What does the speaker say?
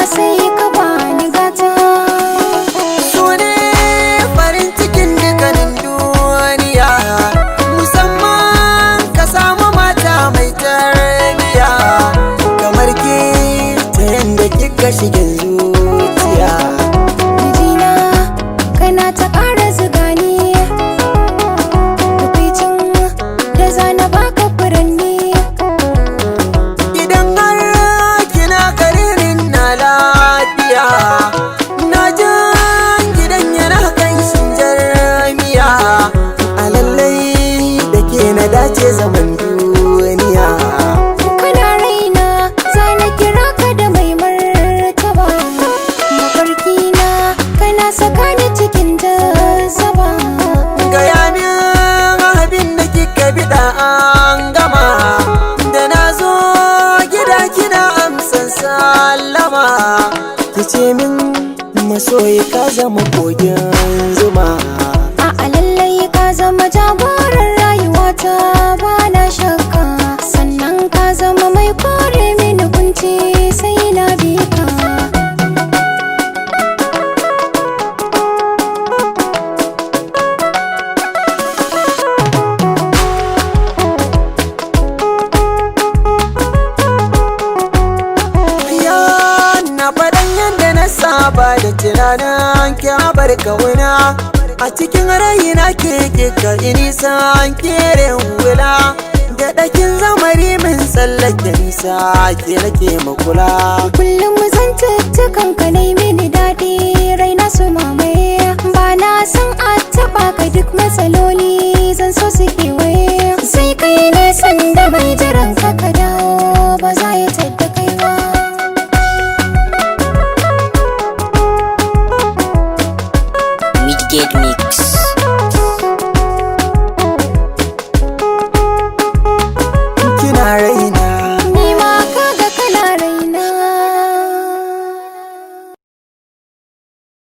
sai ka bani gata. Su ne farin cikin dukkanin duniya, musamman ka samu mata mai tarbiya kamar ke, ta yanda kika shige zuciya. Mijina, kana ta ƙara zuga ni, tukwicin da zana baka furanni. Idan har kina karirin na lafiya, na jan gidan yana kanshin jarmiya. A lallai da ke na dace zaman duniya. Kana raina, zana kira ka da mai martaba. Mafarki na kana saka ni cikin jazaba. Gaya min abin da kika biɗa an gama, da na zo gida kina amsan sallama. Kice min masoyi ka zama kogin zuma. A'a, lallai ka zama jagoran rayuwata, ba na shakka. Sannan ka zama mai kore mini kunci, sai na bi ka. Ya na faɗan yadda na saba da tunanin kyabar kauna, a cikin raina ke kika nisan kere wula da ɗakin zamari min tsallake nisa ke nake makula. Kullum zantuttukan ka nai mini daɗi, raina su mamaye. Ba na san a taɓa ka, duk matsaloli zan so su kewaye.